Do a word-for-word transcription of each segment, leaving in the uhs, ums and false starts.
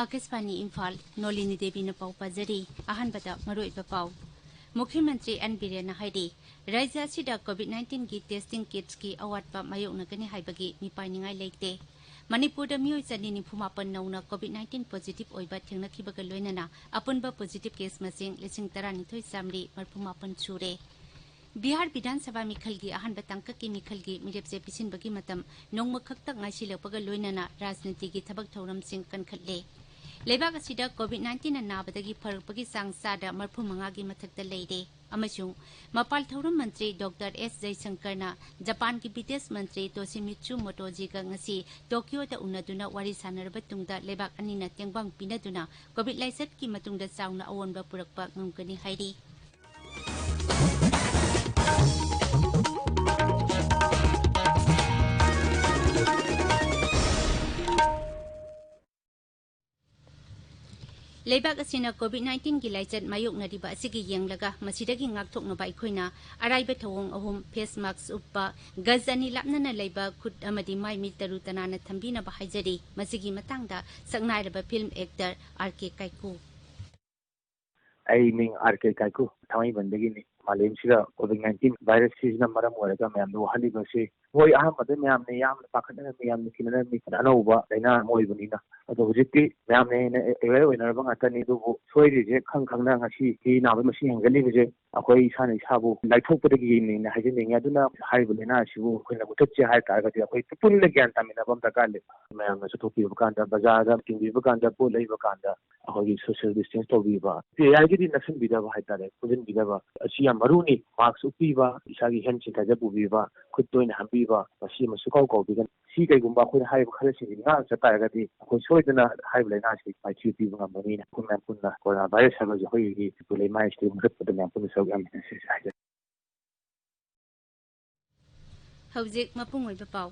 ꯑꯥꯀꯥꯁꯕꯥꯅꯤ ꯏꯝꯐꯥꯜ, ꯅꯣꯂꯤꯅꯤ ꯗꯦꯕꯤꯅ ꯄꯥꯎ ꯄꯥꯖꯔꯤ꯫ ꯑꯍꯥꯟꯕꯗ ꯃꯔꯨꯑꯣꯏꯕ ꯄꯥꯎ꯫ ꯃꯨꯈ꯭ꯌ ꯃꯟꯇ꯭ꯔꯤ ꯑꯦꯟ ꯕꯤꯔꯦꯟꯅ ꯍꯥꯏꯔꯤ, ꯔꯥꯖ꯭ꯌ ꯑꯁꯤꯗ ꯀꯣꯚꯤꯗ ꯅꯥꯏꯟꯇꯤꯟꯒꯤ ꯇꯦꯁꯇꯤꯡ ꯀꯤꯠꯁꯀꯤ ꯑꯋꯥꯠꯄ ꯃꯥꯌꯣꯛꯅꯒꯅꯤ ꯍꯥꯏꯕꯒꯤ ꯃꯤꯄꯥꯏꯅꯤꯡꯉꯥꯏ ꯂꯩꯇꯦ꯫ ꯃꯅꯤꯄꯨꯔꯗ ꯃꯤꯑꯣꯏ ꯆꯅꯤ ꯅꯤꯐꯨ ꯃꯥꯄꯟ ꯅꯧꯅ ꯀꯣꯚꯤꯗ ꯅꯥꯏꯟꯇꯤꯟ ꯄꯣꯖꯤꯇꯤꯚ ꯑꯣꯏꯕ ꯊꯦꯡꯅꯈꯤꯕꯒ ꯂꯣꯏꯅꯅ ꯑꯄꯨꯟꯕ ꯄꯣꯖꯤꯇꯤꯚ ꯀꯦꯁ ꯃꯁꯤꯡ ꯂꯤꯁꯤꯡ ꯇꯔꯥꯅꯤꯊꯣꯏ ꯆꯥꯃꯔꯤ ꯃꯔꯤꯐꯨ ꯃꯥꯄꯟ ꯁꯨꯔꯦ꯫ ꯕꯤꯍꯥꯔ ꯕꯤꯙꯥꯟ ꯁꯚꯥ ꯃꯤꯈꯜꯒꯤ ꯑꯍꯥꯟꯕ ꯇꯥꯡꯀꯛꯀꯤ ꯃꯤꯈꯜꯒꯤ ꯃꯤꯔꯦꯞꯆꯦ ꯄꯤꯁꯤꯟꯕꯒꯤ ꯃꯇꯝ ꯅꯣꯡꯃ ꯈꯛꯇ ꯉꯥꯏꯁꯤꯜꯂꯛꯄꯒ ꯂꯣꯏꯅꯅ ꯔꯥꯖꯅꯤꯇꯤꯒꯤ ꯊꯕꯛ ꯊꯧꯔꯝꯁꯤꯡ ꯀꯟꯈꯠꯂꯦ꯫ ꯂꯩꯕꯥꯛ ꯑꯁꯤꯗ ꯀꯣꯚꯤꯗ ꯅꯥꯏꯟꯇꯤꯟꯅ ꯅꯥꯕꯗꯒꯤ ꯐꯔꯛꯄꯒꯤ ꯆꯥꯡ ꯆꯥꯗ ꯃꯔꯤꯐꯨ ꯃꯉꯥꯒꯤ ꯃꯊꯛꯇ ꯂꯩꯔꯦ ꯑꯃꯁꯨꯡ ꯃꯄꯥꯜ ꯊꯧꯔꯝ ꯃꯟꯇ꯭ꯔꯤ ꯗꯣꯛꯇꯔ ꯑꯦꯁ ꯖꯌꯁꯪꯀꯔꯅ ꯖꯄꯥꯟꯒꯤ ꯕꯤꯗꯦꯁ ꯃꯟꯇ꯭ꯔꯤ ꯇꯣꯁꯤꯃꯤꯠꯁꯨ ꯃꯣꯇꯣꯖꯤꯒ ꯉꯁꯤ ꯇꯣꯀꯤꯌꯣꯗ ꯎꯅꯗꯨꯅ ꯋꯥꯔꯤ ꯁꯥꯟꯅꯔꯕ ꯇꯨꯡꯗ ꯂꯩꯕꯥꯛ ꯑꯅꯤꯅ ꯇꯦꯡꯕꯥꯡ ꯄꯤꯅꯗꯨꯅ ꯀꯣꯚꯤꯗ ꯂꯥꯏꯆꯠꯀꯤ ꯃꯇꯨꯡꯗ ꯆꯥꯎꯅ ꯑꯑꯣꯟꯕ ꯄꯨꯔꯛꯄ ꯉꯝꯒꯅꯤ ꯍꯥꯏꯔꯤ꯫ ꯂꯩꯕꯥꯛ ꯑꯁꯤꯅ ꯀꯣꯚꯤꯗ ꯅꯥꯏꯟꯇꯤꯟꯒꯤ ꯂꯥꯏꯆꯠ ꯃꯥꯌꯣꯛꯅꯔꯤꯕ ꯑꯁꯤꯒꯤ ꯌꯦꯡꯂꯒ ꯃꯁꯤꯗꯒꯤ ꯉꯥꯛꯊꯣꯛꯅꯕ ꯑꯩꯈꯣꯏꯅ ꯑꯔꯥꯏꯕ ꯊꯧꯑꯣꯡ ꯑꯍꯨꯝ, ꯐꯦꯁ ꯃꯥꯛꯁ ꯎꯞꯄ, ꯒꯖ ꯑꯅꯤ ꯂꯥꯞꯅꯅ ꯂꯩꯕ, ꯈꯨꯠ ꯑꯃꯗꯤ ꯃꯥꯏ ꯃꯤꯠ ꯇꯔꯨ ꯇꯅꯥꯟꯅ ꯊꯝꯕꯤꯅꯕ ꯍꯥꯏꯖꯔꯤ꯫ ꯃꯁꯤꯒꯤ ꯃꯇꯥꯡꯗ ꯁꯛꯅꯥꯏꯔꯕ ꯐꯤꯜꯝ ꯑꯦꯛꯇꯔ ꯑꯥꯔ ꯀꯦ ꯀꯥꯏꯀꯨ꯫ ꯑꯩ ꯃꯤꯡ ꯑꯥꯔ ꯀꯦ ꯀꯥꯏꯀꯨ, ꯊꯥꯡꯃꯩꯕꯟꯗꯒꯤꯅꯤ꯫ ꯃꯥꯂꯦꯝꯁꯤꯗ ꯀꯣꯚꯤꯗ ꯅꯥꯏꯟꯇꯤꯟ ꯚꯥꯏꯔꯁꯁꯤꯅ ꯃꯔꯝ ꯑꯣꯏꯔꯒ ꯃꯌꯥꯝꯗ ꯋꯥꯍꯜꯂꯤꯕꯁꯤ, ꯍꯣꯏ, ꯑꯍꯥꯟꯕꯗ ꯃꯌꯥꯝꯅ ꯌꯥꯝꯅ ꯄꯥꯈꯠꯅꯔꯝꯃꯤ, ꯌꯥꯝꯅ ꯀꯤꯅꯔꯝꯃꯤ, ꯑꯅꯧꯕ ꯂꯥꯏꯅꯥ ꯑꯃ ꯑꯣꯏꯕꯅꯤꯅ꯫ ꯑꯗꯣ ꯍꯧꯖꯤꯛꯇꯤ ꯃꯌꯥꯝꯅ ꯍꯦꯟꯅ ꯑꯦꯋꯦꯌꯔ ꯑꯣꯏꯅꯔꯕ ꯉꯥꯛꯇꯅꯤ꯫ ꯑꯗꯨꯕꯨ ꯁꯣꯏꯔꯤꯁꯦ ꯈꯪ ꯈꯪꯅ ꯉꯁꯤ ꯃꯤ ꯅꯥꯕꯒꯤ ꯃꯁꯤꯡ ꯍꯦꯟꯒꯠꯂꯤꯕꯁꯦ ꯑꯩꯈꯣꯏ ꯏꯁꯥꯅ ꯏꯁꯥꯕꯨ ꯂꯥꯏꯊꯣꯛꯄꯗꯒꯤꯅꯦꯅ ꯍꯥꯏꯖꯅꯤꯡꯉꯤ꯫ ꯑꯗꯨꯅ ꯍꯥꯏꯔꯤꯕ ꯂꯥꯏꯅꯥ ꯑꯁꯤꯕꯨ ꯑꯩꯈꯣꯏꯅ ꯃꯨꯊꯠꯁꯦ ꯍꯥꯏ ꯇꯥꯔꯒꯗꯤ ꯑꯩꯈꯣꯏ ꯄꯨꯟꯅ ꯒ꯭ꯌꯥꯟ ꯇꯥꯃꯤꯟꯅꯕ ꯑꯃ ꯗꯔꯀꯥꯔ ꯂꯩ꯫ ꯃꯌꯥꯝꯅ ꯆꯠꯊꯣꯛꯄꯤꯕ ꯀꯥꯟꯗ, ꯕꯖꯥꯔꯗ ꯇꯤꯡꯕꯤꯕ ꯀꯥꯟꯗ, ꯄꯣꯠ ꯂꯩꯕ ꯀꯥꯟꯗ ꯑꯩꯈꯣꯏꯒꯤ ꯁꯣꯁꯤꯌꯦꯜ ꯗꯤꯁꯇꯦꯟꯁ ꯇꯧꯕꯤꯕ, ꯌꯥꯔꯤꯒꯩꯗꯤ ꯅꯛꯁꯤꯟꯕꯤꯗꯕ ꯍꯥꯏꯇꯥꯔꯦ, ꯄꯨꯟꯁꯤꯟꯕꯤꯗꯕ ꯑꯁꯤ ꯌꯥꯝ ꯃꯔꯨꯅꯤ꯫ ꯃꯥꯛꯁ ꯎꯞꯄꯤꯕ, ꯏꯁꯥꯒꯤ ꯍꯦꯟ ꯁꯦꯅꯤꯇꯥꯏꯖꯔ ꯄꯨꯕꯤꯕ, ꯈꯨꯠ ꯇꯣꯏꯅ ꯍꯥꯝꯕꯤꯕ, ꯃꯁꯤ ꯑꯃ ꯁꯨꯀꯥꯎ ꯀꯥꯎꯕꯤꯒꯅꯨ꯫ ꯁꯤ ꯀꯩꯒꯨꯝꯕ ꯑꯩꯈꯣꯏꯅ ꯍꯥꯏꯔꯤꯕ ꯈꯔꯁꯤꯡꯁꯤ ꯉꯥꯛꯅ ꯆꯠ ꯇꯥꯔꯒꯗꯤ ꯑꯩꯈꯣꯏ ꯁꯣꯏꯗꯅ ꯍꯥꯏꯔꯤꯕ ꯂꯥꯏꯅꯥꯁꯤ ꯃꯥꯏꯊꯤꯕ ꯄꯤꯕ ꯉꯝꯒꯅꯤꯅ ꯑꯩꯈꯣꯏ ꯃꯌꯥꯝ ꯄꯨꯟꯅ ꯀꯣꯔꯣꯅꯥ ꯚꯥꯏꯔꯁ ꯍꯥꯏꯕꯁꯤ ꯑꯩꯈꯣꯏꯒꯤ ꯃꯅꯤꯄꯨꯔ ꯂꯩꯃꯥꯏꯁꯤꯗꯒꯤ ꯃꯨꯊꯠꯄꯗ ꯃꯌꯥꯝ ꯄꯨꯟꯅ ꯁꯔꯨꯛ ꯌꯥꯃꯤꯟꯅꯁꯤ ꯍꯥꯏꯖꯔꯤ꯫ ꯍꯧꯖꯤꯛ ꯃꯄꯨꯡ ꯑꯣꯏꯕ ꯄꯥꯎ꯫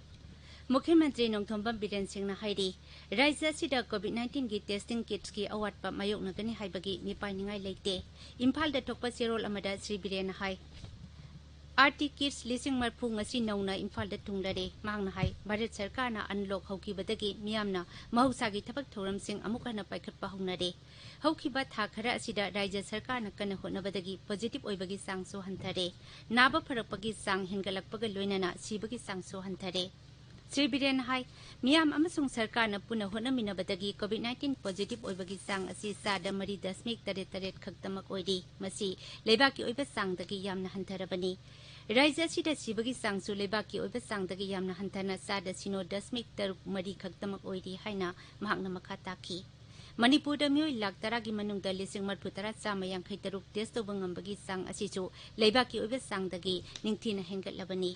ꯃꯨꯈ꯭ꯌ ꯃꯟꯇ꯭ꯔꯤ ꯅꯣꯡꯊꯣꯝꯕꯝ ꯕꯤꯔꯦꯟ ꯁꯤꯡꯅ ꯍꯥꯏꯔꯤ, ꯔꯥꯖ꯭ꯌ ꯑꯁꯤꯗ COVID nineteen ꯒꯤ testing kits ꯀꯤ ꯑꯋꯥꯠꯄ ꯃꯥꯌꯣꯛꯅꯒꯅꯤ ꯍꯥꯏꯕꯒꯤ ꯃꯤꯄꯥꯏꯅꯤꯡꯉꯥꯏ ꯂꯩꯇꯦ꯫ ꯏꯝꯐꯥꯜꯗ ꯊꯣꯛꯄ ꯆꯦꯔꯣꯜ ꯑꯃꯗ ꯁ꯭ꯔꯤ ꯕꯤꯔꯦꯟꯅ ꯍꯥꯏ, R T kits ꯂꯤꯁꯤꯡ ꯃꯔꯤꯐꯨ ꯉꯁꯤ ꯅꯧꯅ ꯏꯝꯐꯥꯜꯗ ꯊꯨꯡꯂꯔꯦ꯫ ꯃꯍꯥꯛꯅ ꯍꯥꯏ, ꯚꯥꯔꯠ ꯁꯔꯀꯥꯔꯅ unlock ꯍꯧꯈꯤꯕꯗꯒꯤ ꯃꯤꯌꯥꯝꯅ ꯃꯍꯧꯁꯥꯒꯤ ꯊꯕꯛ ꯊꯧꯔꯝꯁꯤꯡ ꯑꯃꯨꯛ ꯍꯟꯅ ꯄꯥꯏꯈꯠꯄ ꯍꯧꯅꯔꯦ꯫ ꯍꯧꯈꯤꯕ ꯊꯥ ꯈꯔ ꯑꯁꯤꯗ ꯔꯥꯖ꯭ꯌ ꯁꯔꯀꯥꯔꯅ ꯀꯟꯅ ꯍꯣꯠꯅꯕꯗꯒꯤ positive ꯑꯣꯏꯕꯒꯤ ꯆꯥꯡꯁꯨ ꯍꯟꯊꯔꯦ꯫ ꯅꯥꯕ ꯐꯔꯛꯄꯒꯤ ꯆꯥꯡ ꯍꯦꯟꯒꯠꯂꯛꯄꯒ ꯂꯣꯏꯅꯅ ꯁꯤꯕꯒꯤ ꯆꯥꯡꯁꯨ ꯍꯟꯊꯔꯦ꯫ ꯁ꯭ꯔꯤ ꯕꯤꯔꯦꯟꯅ ꯍꯥꯏ, ꯃꯤꯌꯥꯝ ꯑꯃꯁꯨꯡ ꯁꯔꯀꯥꯔꯅ ꯄꯨꯟꯅ ꯍꯣꯠꯅꯃꯤꯟꯅꯕꯗꯒꯤ COVID nineteen positive ꯑꯣꯏꯕꯒꯤ ꯆꯥꯡ ꯑꯁꯤ ꯆꯥꯗ ꯃꯔꯤ ꯗꯁꯃꯤꯛ ꯇꯔꯦꯠ ꯇꯔꯦꯠ ꯈꯛꯇꯃꯛ ꯑꯣꯏꯔꯤ꯫ ꯃꯁꯤ ꯂꯩꯕꯥꯛꯀꯤ ꯑꯣꯏꯕ ꯆꯥꯡꯗꯒꯤ ꯌꯥꯝꯅ ꯍꯟꯊꯔꯕꯅꯤ꯫ ꯔꯥꯖ꯭ꯌ ꯑꯁꯤꯗ ꯁꯤꯕꯒꯤ ꯆꯥꯡꯁꯨ ꯂꯩꯕꯥꯛꯀꯤ ꯑꯣꯏꯕ ꯆꯥꯡꯗꯒꯤ ꯌꯥꯝꯅ ꯍꯟꯊꯅ ꯆꯥꯗ ꯁꯤꯅꯣ ꯗꯁꯃꯤꯛ ꯇꯔꯨꯛ ꯃꯔꯤ ꯈꯛꯇꯃꯛ ꯑꯣꯏꯔꯤ ꯍꯥꯏꯅ ꯃꯍꯥꯛꯅ ꯃꯈꯥ ꯇꯥꯈꯤ꯫ ꯃꯅꯤꯄꯨꯔꯗ ꯃꯤꯑꯣꯏ ꯂꯥꯈ ꯇꯔꯥꯒꯤ ꯃꯅꯨꯡꯗ ꯂꯤꯁꯤꯡ ꯃꯔꯤꯐꯨ ꯇꯔꯥ ꯆꯥꯝꯃ ꯌꯥꯡꯈꯩ ꯇꯔꯨꯛ test ꯇꯧꯕ ꯉꯝꯕꯒꯤ ꯆꯥꯡ ꯑꯁꯤꯁꯨ ꯂꯩꯕꯥꯛꯀꯤ ꯑꯣꯏꯕ ꯆꯥꯡꯗꯒꯤ ꯅꯤꯡꯊꯤꯅ ꯍꯦꯟꯒꯠꯂꯕꯅꯤ꯫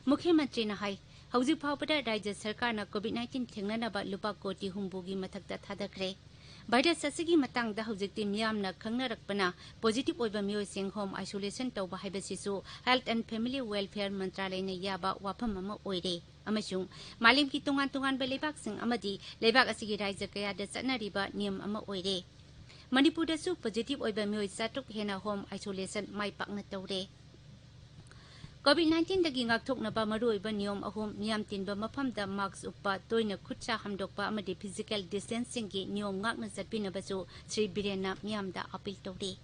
ꯃꯨꯈ꯭ꯌ ꯃꯟꯇ꯭ꯔꯤꯅ ꯍꯥꯏ, ꯍꯧꯖꯤꯛ ꯐꯥꯎꯕꯗ ꯔꯥꯖ꯭ꯌ ꯁꯔꯀꯥꯔꯅ COVID nineteen ꯊꯦꯡꯅꯅꯕ ꯂꯨꯄꯥ ꯀꯣꯇꯤ ꯍꯨꯝꯐꯨꯒꯤ ꯃꯊꯛꯇ ꯊꯥꯗꯈ꯭ꯔꯦ꯫ ꯚꯥꯏꯔꯁ ꯑꯁꯤꯒꯤ ꯃꯇꯥꯡꯗ ꯍꯧꯖꯤꯛꯇꯤ ꯃꯤꯌꯥꯝꯅ ꯈꯪꯅꯔꯛꯄꯅ positive ꯑꯣꯏꯕ ꯃꯤꯑꯣꯏꯁꯤꯡ home isolation ꯇꯧꯕ ꯍꯥꯏꯕꯁꯤꯁꯨ Health and Family Welfare ꯃꯟꯇ꯭ꯔꯥꯂꯌꯅ ꯌꯥꯕ ꯋꯥꯐꯝ ꯑꯃ ꯑꯣꯏꯔꯦ ꯑꯃꯁꯨꯡ ꯃꯥꯂꯦꯝꯒꯤ ꯇꯣꯉꯥꯟ ꯇꯣꯉꯥꯟꯕ ꯂꯩꯕꯥꯛꯁꯤꯡ ꯑꯃꯗꯤ ꯂꯩꯕꯥꯛ ꯑꯁꯤꯒꯤ ꯔꯥꯖ꯭ꯌ ꯀꯌꯥꯗ ꯆꯠꯅꯔꯤꯕ ꯅꯤꯌꯝ ꯑꯃ ꯑꯣꯏꯔꯦ꯫ ꯃꯅꯤꯄꯨꯔꯗꯁꯨ positive ꯑꯣꯏꯕ ꯃꯤꯑꯣꯏ ꯆꯥꯇ꯭ꯔꯨꯛ ꯍꯦꯟꯅ home isolation ꯃꯥꯏ ꯄꯥꯛꯅ ꯇꯧꯔꯦ꯫ COVID nineteen ꯗꯒꯤ ꯉꯥꯛꯊꯣꯛꯅꯕ ꯃꯔꯨꯑꯣꯏꯕ ꯅꯤꯌꯣꯝ ꯑꯍꯨꯝ, ꯃꯤꯌꯥꯝ ꯇꯤꯟꯕ ꯃꯐꯝꯗ mask ꯎꯞꯄ, ꯇꯣꯏꯅ ꯈꯨꯠ ꯁꯥ ꯍꯥꯝꯗꯣꯛꯄ ꯑꯃꯗꯤ physical distancing ꯒꯤ ꯅꯤꯌꯣꯝ ꯉꯥꯛꯅ ꯆꯠꯄꯤꯅꯕꯁꯨ ꯁ꯭ꯔꯤ ꯕꯤꯔꯦꯟꯅ ꯃꯤꯌꯥꯝꯗ appeal ꯇꯧꯔꯤ꯫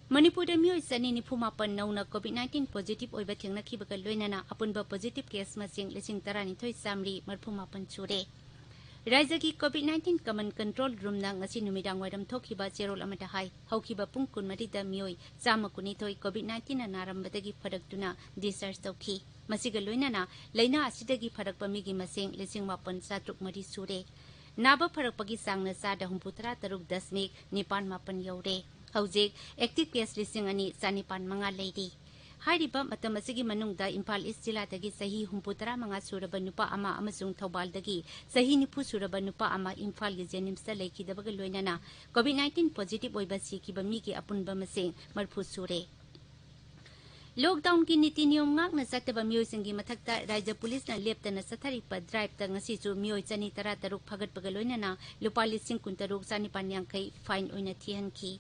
ꯃꯅꯤꯄꯨꯔꯗ ꯃꯤꯑꯣꯏ ꯆꯅꯤ ꯅꯤꯐꯨ ꯃꯥꯄꯟ ꯅꯧꯅ COVID nineteen positive ꯑꯣꯏꯕ ꯊꯦꯡꯅꯈꯤꯕꯒ ꯂꯣꯏꯅꯅ ꯑꯄꯨꯟꯕ positive case ꯃꯁꯤꯡ ꯂꯤꯁꯤꯡ ꯇꯔꯥꯅꯤꯊꯣꯏ ꯆꯥꯃꯔꯤ ꯃꯔꯤꯐꯨ ꯃꯥꯄꯟ ꯁꯨꯔꯦ꯫ ꯔꯥꯖ꯭ꯌꯒꯤ COVID nineteen common control room ꯅ ꯉꯁꯤ ꯅꯨꯃꯤꯗꯥꯡ ꯋꯥꯏꯔꯝ ꯊꯣꯛꯈꯤꯕ ꯆꯦꯔꯣꯜ ꯑꯃꯗ ꯍꯥꯏ, ꯍꯧꯈꯤꯕ ꯄꯨꯡ ꯀꯨꯟꯃꯔꯤꯗ ꯃꯤꯑꯣꯏ ꯆꯥꯝꯃ ꯀꯨꯟꯅꯤꯊꯣꯏ COVID nineteen ꯅ ꯅꯥꯔꯝꯕꯗꯒꯤ ꯐꯔꯛꯇꯨꯅ discharge ꯇꯧꯈꯤ꯫ ꯃꯁꯤꯒ ꯂꯣꯏꯅꯅ ꯂꯥꯏꯅꯥ ꯑꯁꯤꯗꯒꯤ ꯐꯔꯛꯄ ꯃꯤꯒꯤ ꯃꯁꯤꯡ ꯂꯤꯁꯤꯡ ꯃꯥꯄꯟ ꯆꯥꯇ꯭ꯔꯨꯛ ꯃꯔꯤ ꯁꯨꯔꯦ꯫ ꯅꯥꯕ ꯐꯔꯛꯄꯒꯤ ꯆꯥꯡꯅ ꯆꯥꯗ ꯍꯨꯝꯐꯨꯇꯔꯥ ꯇꯔꯨꯛ ꯗꯁꯃꯤꯛ ꯅꯤꯄꯥꯟ ꯃꯥꯄꯟ ꯌꯧꯔꯦ꯫ ꯍꯧꯖꯤꯛ active case ꯂꯤꯁꯤꯡ ꯑꯅꯤ ꯆꯥꯅꯤꯄꯥꯟ ꯃꯉꯥ ꯂꯩꯔꯤ꯫ ꯍꯥꯏꯔꯤꯕ ꯃꯇꯝ ꯑꯁꯤꯒꯤ ꯃꯅꯨꯡꯗ ꯏꯝꯐꯥꯜ ꯏꯁ ꯖꯤꯂꯥꯗꯒꯤ ꯆꯍꯤ ꯍꯨꯝꯐꯨꯇꯔꯥ ꯃꯉꯥ ꯁꯨꯔꯕ ꯅꯨꯄꯥ ꯑꯃ ꯑꯃꯁꯨꯡ ꯊꯧꯕꯥꯜꯗꯒꯤ ꯆꯍꯤ ꯅꯤꯐꯨ ꯁꯨꯔꯕ ꯅꯨꯄꯥ ꯑꯃ ꯏꯝꯐꯥꯜꯒꯤ ꯖꯦꯅꯤꯝꯁꯇ ꯂꯩꯈꯤꯗꯕꯒ ꯂꯣꯏꯅꯅ COVID nineteen positive ꯑꯣꯏꯕ ꯁꯤꯈꯤꯕ ꯃꯤꯒꯤ ꯑꯄꯨꯟꯕ ꯃꯁꯤꯡ ꯃꯔꯤꯐꯨ ꯁꯨꯔꯦ꯫ ꯂꯣꯛꯗꯥꯎꯟꯒꯤ ꯅꯤꯇꯤ ꯅꯤꯌꯣꯝ ꯉꯥꯛꯅ ꯆꯠꯇꯕ ꯃꯤꯑꯣꯏꯁꯤꯡꯒꯤ ꯃꯊꯛꯇ ꯔꯥꯖ꯭ꯌ ꯄꯨꯂꯤꯁꯅ ꯂꯦꯞꯇꯅ ꯆꯠꯊꯔꯤꯕ ꯗ꯭ꯔꯥꯏꯚꯇ ꯉꯁꯤꯁꯨ ꯃꯤꯑꯣꯏ ꯆꯅꯤ ꯇꯔꯥ ꯇꯔꯨꯛ ꯐꯥꯒꯠꯄꯒ ꯂꯣꯏꯅꯅ ꯂꯨꯄꯥ ꯂꯤꯁꯤꯡ ꯀꯨꯟꯇꯔꯨꯛ ꯆꯥꯅꯤꯄꯥꯟ ꯌꯥꯡꯈꯩ ꯐꯥꯏꯟ ꯑꯣꯏꯅ ꯊꯤꯍꯟꯈꯤ꯫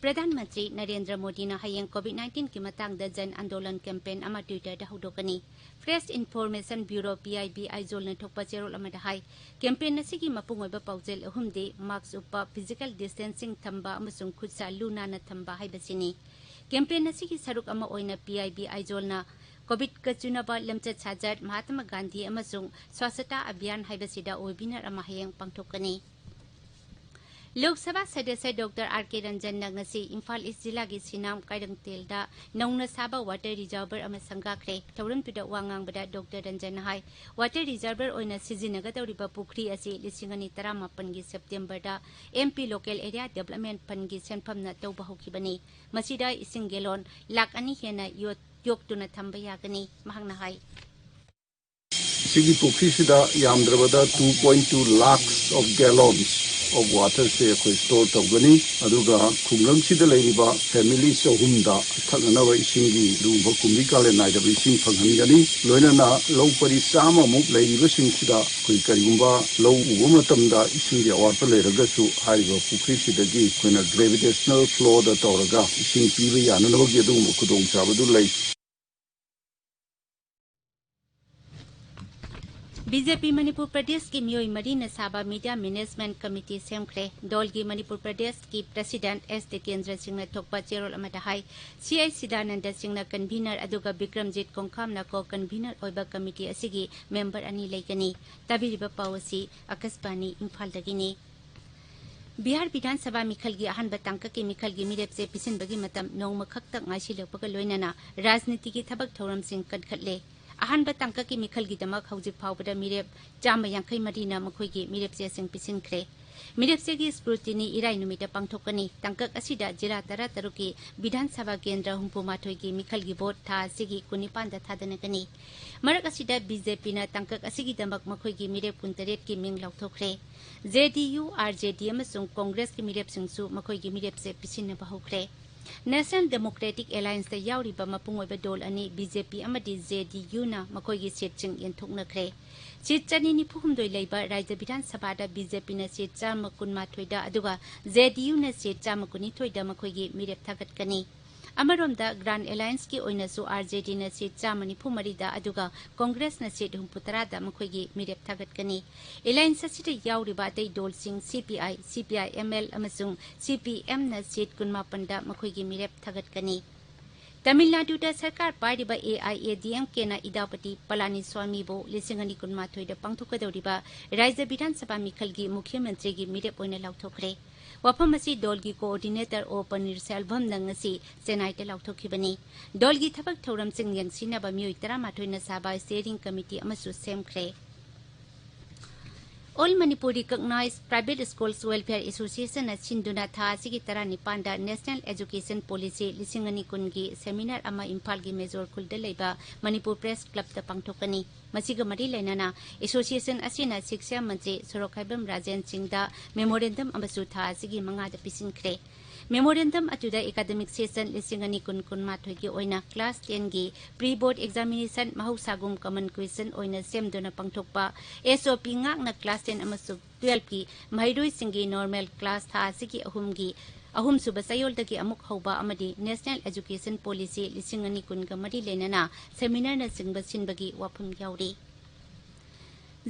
ꯄ꯭ꯔꯙꯥꯟ ꯃꯟꯇ꯭ꯔꯤ ꯅꯔꯦꯟꯗ꯭ꯔ ꯃꯣꯗꯤꯅ ꯍꯌꯦꯡ ꯀꯣꯚꯤꯗ ꯅꯥꯏꯟꯇꯤꯟꯒꯤ ꯃꯇꯥꯡꯗ ꯖꯟ ꯑꯟꯗꯣꯂꯟ ꯀꯦꯝꯄꯦꯟ ꯑꯃ Twitterꯗ ꯍꯧꯗꯣꯛꯀꯅꯤ꯫ Press Information Bureau, P I B, ꯑꯥꯏꯖꯣꯜꯅ ꯊꯣꯛꯄ ꯆꯦꯔꯣꯜ ꯑꯃꯗ ꯍꯥꯏ, ꯀꯦꯝꯄꯦꯟ ꯑꯁꯤꯒꯤ ꯃꯄꯨꯡ ꯑꯣꯏꯕ ꯄꯥꯎꯖꯦꯜ ꯑꯍꯨꯝꯗꯤ ꯃꯥꯛꯁ ꯎꯞꯄ, ꯐꯤꯖꯤꯀꯦꯜ ꯗꯤꯁꯇꯦꯟꯁꯤꯡ ꯊꯝꯕ ꯑꯃꯁꯨꯡ ꯈꯨꯠꯁꯥ ꯂꯨ ꯅꯥꯟꯅ ꯊꯝꯕ ꯍꯥꯏꯕꯁꯤꯅꯤ꯫ ꯀꯦꯝꯄꯦꯟ ꯑꯁꯤꯒꯤ ꯁꯔꯨꯛ ꯑꯃ ꯑꯣꯏꯅ P I B ꯑꯥꯏꯖꯣꯜꯅ ꯀꯣꯚꯤꯗꯀ ꯆꯨꯅꯕ ꯂꯝꯆꯠ ꯁꯥꯖꯠ, ꯃꯍꯥꯇꯃꯥ ꯒꯥꯟꯙꯤ ꯑꯃꯁꯨꯡ ꯁ꯭ꯋꯥꯁꯇꯥ ꯑꯚꯤꯌꯥꯟ ꯍꯥꯏꯕꯁꯤꯗ ꯋꯦꯕꯤꯅꯥꯔ ꯑꯃ ꯍꯌꯦꯡ ꯄꯥꯡꯊꯣꯛꯀꯅꯤ꯫ ꯂꯣꯛ ꯁꯚꯥ ꯁꯗꯁ꯭ꯌ ꯗꯣꯛꯇꯔ ꯑꯥꯔ ꯀꯦ ꯔꯟꯖꯟꯅ ꯉꯁꯤ ꯏꯝꯐꯥꯜ ꯏꯁ ꯖꯤꯂꯥꯒꯤ ꯁꯤꯅꯥꯝ ꯀꯥꯏꯔꯪꯇꯦꯜꯗ ꯅꯧꯅ ꯁꯥꯕ ꯋꯥꯇꯔ ꯔꯤꯖꯔꯚꯔ ꯑꯃ ꯁꯪꯒꯥꯈ꯭ꯔꯦ꯫ ꯊꯧꯔꯝꯗꯨꯗ ꯋꯥ ꯉꯥꯡꯕꯗ ꯗꯣꯛꯇꯔ ꯔꯟꯖꯟꯅ ꯍꯥꯏ, ꯋꯥꯇꯔ ꯔꯤꯖꯔꯚꯔ ꯑꯣꯏꯅ ꯁꯤꯖꯤꯟꯅꯒꯗꯧꯔꯤꯕ ꯄꯨꯈ꯭ꯔꯤ ꯑꯁꯤ ꯂꯤꯁꯤꯡ ꯑꯅꯤ ꯇꯔꯥꯃꯥꯄꯟꯒꯤ ꯁꯦꯞꯇꯦꯝꯕꯔꯗ M P Local Area Development Fundꯒꯤ ꯁꯦꯟꯐꯝꯅ ꯇꯧꯕ ꯍꯧꯈꯤꯕꯅꯤ꯫ ꯃꯁꯤꯗ ꯏꯁꯤꯡ ꯒꯦꯂꯣꯟ ꯂꯥꯈ ꯑꯅꯤ ꯍꯦꯟꯅ ꯌꯣꯠ-, ꯌꯣꯛꯇꯨꯅ ꯊꯝꯕ ꯌꯥꯒꯅꯤ꯫ ꯃꯍꯥꯛꯅ ꯍꯥꯏ, ꯁꯤꯒꯤ ꯄꯨꯈ꯭ꯔꯤꯁꯤꯗ ꯌꯥꯝꯗ꯭ꯔꯕꯗ two point two lakhs of gallons of waterꯁꯦ ꯑꯩꯈꯣꯏ store ꯇꯧꯒꯅꯤ꯫ ꯑꯗꯨꯒ ꯈꯨꯡꯒꯪꯁꯤꯗ ꯂꯩꯔꯤꯕ family ꯆꯍꯨꯝꯗ ꯊꯛꯅꯅꯕ ꯏꯁꯤꯡꯒꯤ ꯂꯨꯕ ꯀꯨꯝꯕꯤ ꯀꯥꯂꯦꯟ ꯅꯥꯏꯗꯕ ꯏꯁꯤꯡ ꯐꯪꯍꯟꯒꯅꯤ꯫ ꯂꯣꯏꯅꯅ ꯂꯧ ꯄꯔꯤ ꯆꯥꯝꯃꯃꯨꯛ ꯂꯩꯔꯤꯕꯁꯤꯡꯁꯤꯗ ꯑꯩꯈꯣꯏ ꯀꯔꯤꯒꯨꯝꯕ ꯂꯧ ꯎꯕ ꯃꯇꯝꯗ ꯏꯁꯤꯡꯒꯤ ꯑꯋꯥꯠꯄ ꯂꯩꯔꯒꯁꯨ ꯍꯥꯏꯔꯤꯕ ꯄꯨꯈ꯭ꯔꯤꯁꯤꯗꯒꯤ ꯑꯩꯈꯣꯏꯅ gravitational flowꯗ ꯇꯧꯔꯒ ꯏꯁꯤꯡ ꯄꯤꯕ ꯌꯥꯅꯅꯕꯒꯤ ꯑꯗꯨꯒꯨꯝꯕ ꯈꯨꯗꯣꯡꯆꯥꯕꯗꯨ ꯂꯩ꯫ B J P ꯃꯅꯤꯄꯨꯔ ꯄ꯭ꯔꯗꯦꯁꯀꯤ ꯃꯤꯑꯣꯏ ꯃꯔꯤꯅ ꯁꯥꯕ Media Management Committee ꯁꯦꯝꯈ꯭ꯔꯦ꯫ ꯗꯣꯜꯒꯤ ꯃꯅꯤꯄꯨꯔ ꯄ꯭ꯔꯗꯦꯁꯀꯤ President S ꯇꯤꯀꯦꯟꯗ꯭ꯔ ꯁꯤꯡꯅ ꯊꯣꯛꯄ ꯆꯦꯔꯣꯜ ꯑꯃꯗ ꯍꯥꯏ, C I ꯁꯤꯗꯥꯅꯟꯗ ꯁꯤꯡꯅ convener ꯑꯗꯨꯒ ꯕꯤꯀ꯭ꯔꯝꯖꯤꯠ ꯀꯣꯡꯈꯥꯝꯅ co-convener ꯑꯣꯏꯕ committee ꯑꯁꯤꯒꯤ member ꯑꯅꯤ ꯂꯩꯒꯅꯤ꯫ ꯇꯥꯕꯤꯔꯤꯕ ꯄꯥꯎ ꯑꯁꯤ ꯑꯀꯥꯁꯕꯥꯅꯤ ꯏꯝꯐꯥꯜꯗꯒꯤꯅꯤ꯫ ꯕꯤꯍꯥꯔ ꯕꯤꯙꯥꯟ ꯁꯚꯥ ꯃꯤꯈꯜꯒꯤ ꯑꯍꯥꯟꯕ ꯇꯥꯡꯀꯛꯀꯤ ꯃꯤꯈꯜꯒꯤ ꯃꯤꯔꯦꯞꯁꯦ ꯄꯤꯁꯤꯟꯕꯒꯤ ꯃꯇꯝ ꯅꯣꯡꯃ ꯈꯛꯇ ꯉꯥꯏꯁꯤꯜꯂꯛꯄꯒ ꯂꯣꯏꯅꯅ ꯔꯥꯖꯅꯤꯇꯤꯒꯤ ꯊꯕꯛ ꯊꯧꯔꯝꯁꯤꯡ ꯀꯟꯈꯠꯂꯦ꯫ ꯑꯍꯥꯟꯕ ꯇꯥꯡꯀꯛꯀꯤ ꯃꯤꯈꯜꯒꯤꯗꯃꯛ ꯍꯧꯖꯤꯛ ꯐꯥꯎꯕꯗ ꯃꯤꯔꯦꯞ ꯆꯥꯝꯃ ꯌꯥꯡꯈꯩ ꯃꯔꯤꯅ ꯃꯈꯣꯏꯒꯤ ꯃꯤꯔꯦꯞ ꯆꯦꯁꯤꯡ ꯄꯤꯁꯤꯟꯈ꯭ꯔꯦ꯫ ꯃꯤꯔꯦꯞ ꯆꯦꯒꯤ scrutiny ꯏꯔꯥꯏ ꯅꯨꯃꯤꯠꯇ ꯄꯥꯡꯊꯣꯛꯀꯅꯤ꯫ ꯇꯥꯡꯀꯛ ꯑꯁꯤꯗ ꯖꯤꯂꯥ ꯇꯔꯥ ꯇꯔꯨꯛꯀꯤ ꯕꯤꯙꯥꯟ ꯁꯚꯥ ꯀꯦꯟꯗ꯭ꯔ ꯍꯨꯝꯐꯨ ꯃꯥꯊꯣꯏꯒꯤ ꯃꯤꯈꯜꯒꯤ ꯚꯣꯠ ꯊꯥ ꯑꯁꯤꯒꯤ ꯀꯨꯟꯅꯤꯄꯥꯟꯗ ꯊꯥꯗꯅꯒꯅꯤ꯫ ꯃꯔꯛ ꯑꯁꯤꯗ B J Pꯅ ꯇꯥꯡꯀꯛ ꯑꯁꯤꯒꯤꯗꯃꯛ ꯃꯈꯣꯏꯒꯤ ꯃꯤꯔꯦꯞ ꯀꯨꯟꯇꯔꯦꯠꯀꯤ ꯃꯤꯡ ꯂꯥꯎꯊꯣꯛꯈ꯭ꯔꯦ꯫ J D U, R J D ꯑꯃꯁꯨꯡ ꯀꯣꯡꯒ꯭ꯔꯦꯁꯀꯤ ꯃꯤꯔꯦꯞꯁꯤꯡꯁꯨ ꯃꯈꯣꯏꯒꯤ ꯃꯤꯔꯦꯞꯁꯦ ꯄꯤꯁꯤꯟꯅꯕ ꯍꯧꯈ꯭ꯔꯦ꯫ National Democratic Allianceꯇ ꯌꯥꯎꯔꯤꯕ ꯃꯄꯨꯡ ꯑꯣꯏꯕ ꯗꯣꯜ ꯑꯅꯤ, BJP ꯑꯃꯗꯤ JDUꯅ ꯃꯈꯣꯏꯒꯤ ꯁꯤꯠꯁꯤꯡ ꯌꯦꯟꯊꯣꯛꯅꯈ꯭ꯔꯦ꯫ ꯁꯤꯠ ꯆꯅꯤ ꯅꯤꯐꯨ ꯍꯨꯝꯗꯣꯏ ꯂꯩꯕ ꯔꯥꯖ꯭ꯌ ꯕꯤꯙꯥꯟ ꯁꯚꯥꯗ BJPꯅ ꯁꯤꯠ ꯆꯥꯝꯃ ꯀꯨꯟꯃꯥꯊꯣꯏꯗ, ꯑꯗꯨꯒ JDUꯅ ꯁꯤꯠ ꯆꯥꯝꯃ ꯀꯨꯟꯅꯤꯊꯣꯏꯗ ꯃꯈꯣꯏꯒꯤ ꯃꯤꯔꯦꯞ ꯊꯥꯒꯠꯀꯅꯤ꯫ ꯑꯃꯔꯣꯝꯗ, Grand Allianceꯀꯤ ꯑꯣꯏꯅꯁꯨ RJDꯅ ꯁꯤꯠ ꯆꯥꯝꯃ ꯅꯤꯐꯨ ꯃꯔꯤꯗ, ꯑꯗꯨꯒ Congressꯅ ꯁꯤꯠ ꯍꯨꯝꯐꯨ ꯇꯔꯥꯗ ꯃꯈꯣꯏꯒꯤ ꯃꯤꯔꯦꯞ ꯊꯥꯒꯠꯀꯅꯤ꯫ Alliance ꯑꯁꯤꯗ ꯌꯥꯎꯔꯤꯕ ꯑꯇꯩ ꯗꯣꯜꯁꯤꯡ CPI, CPIML ꯑꯃꯁꯨꯡ CPMꯅ ꯁꯤꯠ ꯀꯨꯟꯃꯥꯄꯟꯗ ꯃꯈꯣꯏꯒꯤ ꯃꯤꯔꯦꯞ ꯊꯥꯒꯠꯀꯅꯤ꯫ ꯇꯥꯃꯤꯜ ꯅꯥꯗꯨꯗ ꯁꯔꯀꯥꯔ ꯄꯥꯏꯔꯤꯕ AIADMKꯅ ꯏꯗꯥꯄꯇꯤ ꯄꯂꯥꯅꯤꯁ꯭ꯋꯥꯃꯤꯕꯨ ꯂꯤꯁꯤꯡ ꯑꯅꯤ ꯀꯨꯟꯃꯥꯊꯣꯏꯗ ꯄꯥꯡꯊꯣꯛꯀꯗꯧꯔꯤꯕ ꯔꯥꯖ꯭ꯌ ꯕꯤꯙꯥꯟ ꯁꯚꯥ ꯃꯤꯈꯜꯒꯤ ꯃꯨꯈ꯭ꯌ ꯃꯟꯇ꯭ꯔꯤꯒꯤ ꯃꯤꯔꯦꯞ ꯑꯣꯏꯅ ꯂꯥꯎꯊꯣꯛꯈ꯭ꯔꯦ꯫ ꯋꯥꯐꯝ ꯑꯁꯤ ꯗꯣꯜꯒꯤ coordinator O ꯄꯅꯤꯔꯁꯦꯜꯚꯝꯅ ꯉꯁꯤ ꯆꯦꯟꯅꯥꯏꯗ ꯂꯥꯎꯊꯣꯛꯈꯤꯕꯅꯤ꯫ ꯗꯣꯜꯒꯤ ꯊꯕꯛ ꯊꯧꯔꯝꯁꯤꯡ ꯌꯦꯡꯁꯤꯟꯅꯕ ꯃꯤꯑꯣꯏ ꯇꯔꯥꯃꯥꯊꯣꯏꯅ ꯁꯥꯕ steering committee ꯑꯃꯁꯨ ꯁꯦꯝꯈ꯭ꯔꯦ꯫ All Manipur Recognized Private Schools Welfare Associationꯅ ꯁꯤꯟꯗꯨꯅ ꯊꯥ ꯑꯁꯤꯒꯤ ꯇꯔꯥꯅꯤꯄꯥꯟꯗ National Education Policy ꯂꯤꯁꯤꯡ ꯑꯅꯤ ꯀꯨꯟꯒꯤ seminar ꯑꯃ ꯏꯝꯐꯥꯜꯒꯤ ꯃꯦꯖꯣꯔ ꯈꯨꯜꯗ ꯂꯩꯕ ꯃꯅꯤꯄꯨꯔ Press Clubꯇ ꯄꯥꯡꯊꯣꯛꯀꯅꯤ꯫ ꯃꯁꯤꯒ ꯃꯔꯤ ꯂꯩꯅꯅ association ꯑꯁꯤꯅ ꯁꯤꯛꯁꯥ ꯃꯟꯇ꯭ꯔꯤ ꯁꯣꯔꯣꯛꯈꯥꯏꯕꯝ ꯔꯥꯖꯦꯟ ꯁꯤꯡꯗ memorandum ꯑꯃꯁꯨ ꯊꯥ ꯑꯁꯤꯒꯤ ꯃꯉꯥꯗ ꯄꯤꯁꯤꯟꯈ꯭ꯔꯦ꯫ Memorandum ꯑꯗꯨꯗ academic session ꯂꯤꯁꯤꯡ ꯑꯅꯤ ꯀꯨꯟ ꯀꯨꯟꯃꯥꯊꯣꯏꯒꯤ ꯑꯣꯏꯅ class tenꯒꯤ pre board examination ꯃꯍꯧꯁꯥꯒꯨꯝ common question ꯑꯣꯏꯅ ꯁꯦꯝꯗꯨꯅ ꯄꯥꯡꯊꯣꯛꯄ, SOP ꯉꯥꯛꯅ class ten ꯑꯃꯁꯨꯡ twelveꯀꯤ ꯃꯍꯩꯔꯣꯏꯁꯤꯡꯒꯤ normal class ꯊꯥ ꯑꯁꯤꯒꯤ ꯑꯍꯨꯝꯒꯤ ꯑꯍꯨꯝꯁꯨꯕ ꯆꯌꯣꯜꯗꯒꯤ ꯑꯃꯨꯛ ꯍꯧꯕ ꯑꯃꯗꯤ National Education Policy ꯂꯤꯁꯤꯡ ꯑꯅꯤ ꯀꯨꯟꯒ ꯃꯔꯤ ꯂꯩꯅꯅ seminarꯅꯆꯤꯡꯕ ꯁꯤꯟꯕꯒꯤ ꯋꯥꯐꯝ ꯌꯥꯎꯔꯤ꯫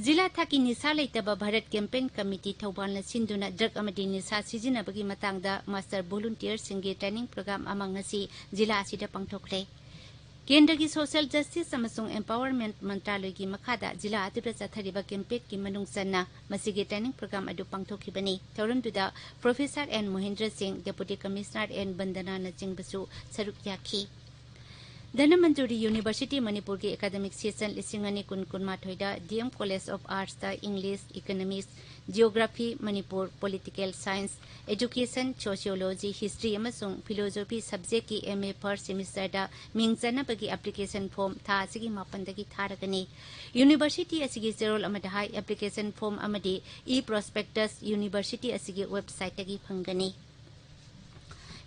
ꯖꯤꯂꯥ ꯊꯥꯛꯀꯤ ꯅꯤꯁꯥ ꯂꯩꯇꯕ ꯚꯥꯔꯠ campaign committee ꯊꯧꯕꯥꯜꯅ ꯁꯤꯟꯗꯨꯅ drug ꯑꯃꯗꯤ ꯅꯤꯁꯥ ꯁꯤꯖꯤꯟꯅꯕꯒꯤ ꯃꯇꯥꯡꯗ master volunteerꯁꯤꯡꯒꯤ training program ꯑꯃ ꯉꯁꯤ ꯖꯤꯂꯥ ꯑꯁꯤꯗ ꯄꯥꯡꯊꯣꯛꯈ꯭ꯔꯦ꯫ ꯀꯦꯟꯗ꯭ꯔꯒꯤ Social Justice ꯑꯃꯁꯨꯡ Empowerment ꯃꯟꯇ꯭ꯔꯥꯂꯣꯏꯒꯤ ꯃꯈꯥꯗ ꯖꯤꯂꯥ ꯑꯗꯨꯗ ꯆꯠꯊꯔꯤꯕ campaignꯒꯤ ꯃꯅꯨꯡ ꯆꯟꯅ ꯃꯁꯤꯒꯤ training program ꯑꯗꯨ ꯄꯥꯡꯊꯣꯛꯈꯤꯕꯅꯤ꯫ ꯊꯧꯔꯝꯗꯨꯗ Professor N ꯃꯣꯍꯦꯟꯗ꯭ꯔ ꯁꯤꯡ, Deputy Commissioner N ꯕꯟꯗꯅꯥꯅꯆꯤꯡꯕꯁꯨ ꯁꯔꯨꯛ ꯌꯥꯈꯤ꯫ ꯙꯅꯃꯟꯖꯨꯔꯤ University ꯃꯅꯤꯄꯨꯔꯒꯤ academic session ꯂꯤꯁꯤꯡ ꯑꯅꯤ ꯀꯨꯟ ꯀꯨꯟꯃꯥꯊꯣꯏꯗ DM College of Artsꯇ English, Economics, Geography, Manipur, Political Science, Education, Sociology, History ꯑꯃꯁꯨꯡ Philosophy subjectꯀꯤ MA first semesterꯗ ꯃꯤꯡ ꯆꯟꯅꯕꯒꯤ application form ꯊꯥ ꯑꯁꯤꯒꯤ ꯃꯥꯄꯟꯗꯒꯤ ꯊꯥꯔꯒꯅꯤ꯫ University ꯑꯁꯤꯒꯤ ꯆꯦꯔꯣꯜ ꯑꯃꯗ ꯍꯥꯏ, application form ꯑꯃꯗꯤ e-prospectus university ꯑꯁꯤꯒꯤ websiteꯇꯒꯤ ꯐꯪꯒꯅꯤ꯫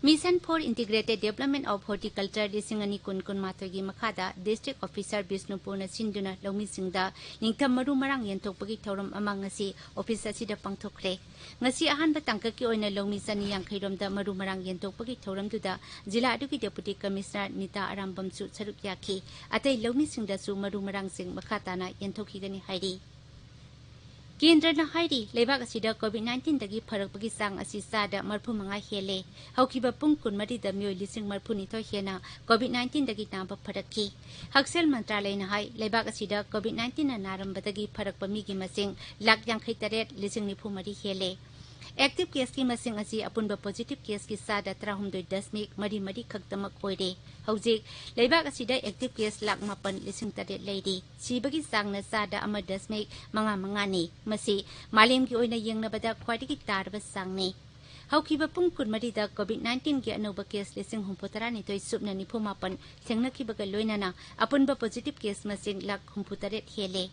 Mission for Integrated Development of Horticulture ꯂꯤꯁꯤꯡ ꯑꯅꯤ ꯀꯨꯟ ꯀꯨꯟꯃꯥꯊꯣꯏꯒꯤ ꯃꯈꯥꯗ District Officer ꯕꯤꯁꯅꯨꯄꯨꯔꯅ ꯁꯤꯟꯗꯨꯅ ꯂꯧꯃꯤꯁꯤꯡꯗ ꯅꯤꯡꯊꯝ ꯃꯔꯨ ꯃꯔꯥꯡ ꯌꯦꯟꯊꯣꯛꯄꯒꯤ ꯊꯧꯔꯝ ꯑꯃ ꯉꯁꯤ office ꯑꯁꯤꯗ ꯄꯥꯡꯊꯣꯛꯈ꯭ꯔꯦ꯫ ꯉꯁꯤ ꯑꯍꯥꯟꯕ ꯇꯥꯡꯀꯛꯀꯤ ꯑꯣꯏꯅ ꯂꯧꯃꯤ ꯆꯅꯤ ꯌꯥꯡꯈꯩ ꯔꯣꯝꯗ ꯃꯔꯨ ꯃꯔꯥꯡ ꯌꯦꯟꯊꯣꯛꯄꯒꯤ ꯊꯧꯔꯝꯗꯨꯗ ꯖꯤꯂꯥ ꯑꯗꯨꯒꯤ Deputy Commissioner ꯅꯤꯇꯥ ꯑꯔꯥꯝꯕꯝꯁꯨ ꯁꯔꯨꯛ ꯌꯥꯈꯤ꯫ ꯑꯇꯩ ꯂꯧꯃꯤꯁꯤꯡꯗꯁꯨ ꯃꯔꯨ ꯃꯔꯥꯡꯁꯤꯡ ꯃꯈꯥ ꯇꯥꯅ ꯌꯦꯟꯊꯣꯛꯈꯤꯒꯅꯤ ꯍꯥꯏꯔꯤ꯫ ꯀꯦꯟꯗ꯭ꯔꯅ ꯍꯥꯏꯔꯤ, ꯂꯩꯕꯥꯛ ꯑꯁꯤꯗ COVID nineteen ꯗꯒꯤ ꯐꯔꯛꯄꯒꯤ ꯆꯥꯡ ꯑꯁꯤ ꯆꯥꯗ ꯃꯔꯐꯨ ꯃꯉꯥ ꯍꯦꯜꯂꯦ꯫ ꯍꯧꯈꯤꯕ ꯄꯨꯡ ꯀꯨꯟꯃꯔꯤꯗ ꯃꯤꯑꯣꯏ ꯂꯤꯁꯤꯡ ꯃꯔꯐꯨ ꯅꯤꯊꯣꯏ ꯍꯦꯟꯅ COVID nineteen ꯗꯒꯤ ꯅꯥꯕ ꯐꯔꯛꯈꯤ꯫ ꯍꯛꯁꯦꯜ ꯃꯟꯇ꯭ꯔꯥꯂꯌꯅ ꯍꯥꯏ, ꯂꯩꯕꯥꯛ ꯑꯁꯤꯗ COVID nineteen ꯅ ꯅꯥꯔꯝꯕꯗꯒꯤ ꯐꯔꯛꯄ ꯃꯤꯒꯤ ꯃꯁꯤꯡ ꯂꯥꯈ ꯌꯥꯡꯈꯩ ꯇꯔꯦꯠ ꯂꯤꯁꯤꯡ ꯅꯤꯐꯨ ꯃꯔꯤ ꯍꯦꯜꯂꯦ꯫ Active case ꯀꯤ ꯃꯁꯤꯡ ꯑꯁꯤ ꯑꯄꯨꯟꯕ positive case ꯀꯤ ꯆꯥꯗ ꯇꯔꯥꯍꯨꯝꯗꯣꯏ ꯗꯁꯃꯤꯛ ꯃꯔꯤ ꯃꯔꯤ ꯈꯛꯇꯃꯛ ꯑꯣꯏꯔꯦ꯫ ꯍꯧꯖꯤꯛ ꯂꯩꯕꯥꯛ ꯑꯁꯤꯗ active case ꯂꯥꯈ ꯃꯥꯄꯟ ꯂꯤꯁꯤꯡ ꯇꯔꯦꯠ ꯂꯩꯔꯤ꯫ ꯁꯤꯕꯒꯤ ꯆꯥꯡꯅ ꯆꯥꯗ ꯑꯃ ꯗꯁꯃꯤꯛ ꯃꯉꯥ ꯃꯉꯥꯅꯤ꯫ ꯃꯁꯤ ꯃꯥꯂꯦꯝꯒꯤ ꯑꯣꯏꯅ ꯌꯦꯡꯅꯕꯗ ꯈ꯭ꯋꯥꯏꯗꯒꯤ ꯇꯥꯔꯕ ꯆꯥꯡꯅꯤ꯫ ꯍꯧꯈꯤꯕ ꯄꯨꯡ ꯀꯨꯟꯃꯔꯤꯗ COVID nineteen ꯒꯤ ꯑꯅꯧꯕ case ꯂꯤꯁꯤꯡ ꯍꯨꯝꯐꯨ ꯇꯔꯥꯅꯤꯊꯣꯏ ꯁꯨꯞꯅ ꯅꯤꯐꯨ ꯃꯥꯄꯟ ꯊꯦꯡꯅꯈꯤꯕꯒ ꯂꯣꯏꯅꯅ ꯑꯄꯨꯟꯕ positive case ꯃꯁꯤꯡ ꯂꯥꯈ ꯍꯨꯝꯐꯨ ꯇꯔꯦꯠ ꯍꯦꯜꯂꯦ꯫